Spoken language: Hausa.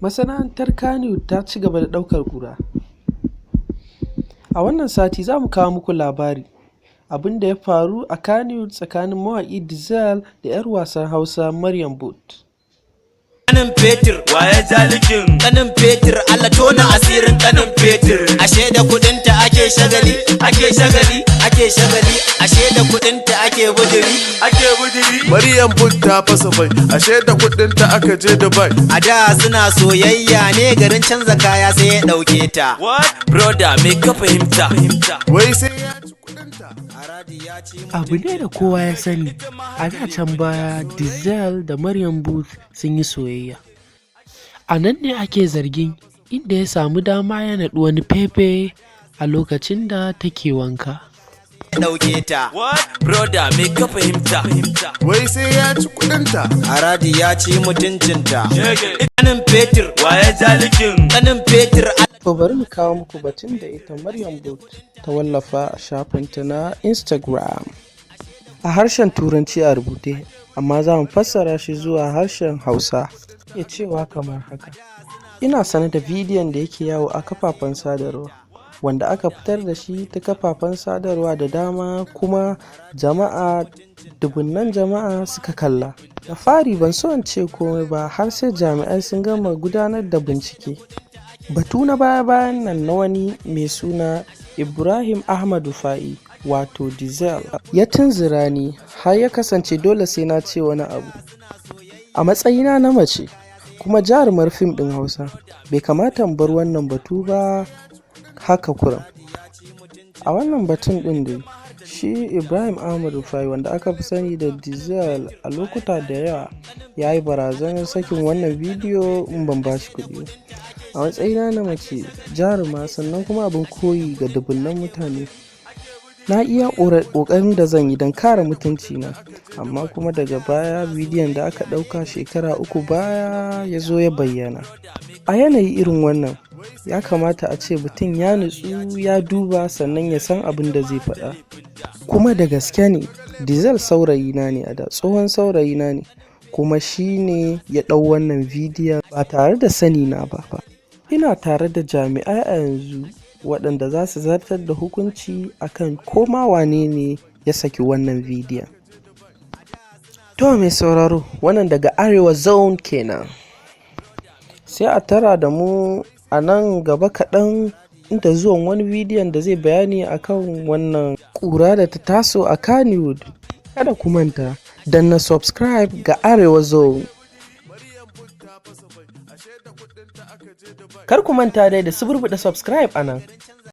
Masana'antar Kannywood ta ci gaba da ɗaukar ƙura. A wannan sati za mu kawo muku labari abin da ya faru a Kannywood tsakanin mawaƙi Dizal da 'yar wasan Hausa Maryam Booth. Kanin fetur Waye jalikin? Kanin fetur, Allah tona asirin kanin fetur. Ashe da kudinta ake shagali, ake shagali, ake shagali. Ashe da kudinta ake buduri. Ake budiri. Maryam Booth ta fasa mai, ashe da kudinta aka je Dubai. A da suna soyayya ne, garin canza kaya sai ya dauke ta. What? Brother, me ka fahimta? Wai sai ya ci kudinta. Abu ne da kowa ya sani, a da can baya Dizal da Maryam Booth sun yi soyayya. A nan ne ake zargin inda ya samu dama ya naɗi wani fefe a lokacin da take wanka. Ya dauke ta. What? Brother, me ka fahimta? Wai sai ya ci kudinta. Aradi ya ci mutuncinta. Shege. Kanin fetur. Waye jalikin? Kanin fetur. To, bari mu kawo muku batun da ita Maryam Booth ta wallafa a shafinta na Instagram. A harshen Turanci a rubuce, amma za mu fassara shi zuwa harshen Hausa. Ya cewa kamar haka: "Ina sane da bidiyon da yake yawo a kafafen sadarwa, wanda aka fitar da shi ta kafafen sadarwa da dama kuma jama'a, dubunnan jama'a suka kalla. Da fari ban so in ce komai ba har sai jami'ai sun gama gudanar da bincike. Batu na baya-bayan nan na wani mai suna Ibrahim Ahmad Rufa'i, wato Diesel, ya tunzura ni har ya kasance dole sai na ce wani abu. A matsayina na mace kuma jarumar fim ɗin Hausa, bai kamata in bar wannan batu ba haka kurum." A wannan batun ɗin dai, shi Ibrahim Ahmad Rufai, wanda aka fi sani da Diesel, a lokuta da yawa ya yi barazanar sakin wannan bidiyo in ban ba shi kuɗi ba. A matsayina na mace jaruma sannan kuma abin koyi ga dubunnan mutane, na iya ƙoƙarin da zan yi don kare mutuncina, amma kuma daga baya bidiyon da aka ɗauka shekara 3 baya ya zo ya bayyana. A yanayi irin wannan, ya kamata a ce mutum ya nutsu, ya duba, sannan ya san abin da zai faɗa. Kuma da gaske ne Diesel saurayina ne a da, tsohon saurayina ne, kuma shi ne ya ɗau wannan bidiyon ba tare da sani na ba. Ina tare da jami'ai a yanzu waɗanda za su zartar da hukunci akan ko ma wane ne ya saki wannan bidiyon." To, mai sauraro, wannan daga Arewa Zone kenan. Sai a tara da mu a nan gaba kaɗan inda zuwan wani bidiyon da zai bayani akan wannan ƙura da ta taso a Kannywood. Kada ku manta, danna subscribe ga Arewa Zone. Maryam Booth ta fasa mai, ashe da kudinta aka je Dubai. Kar ku manta dai da suburbuɗa subscribe a nan.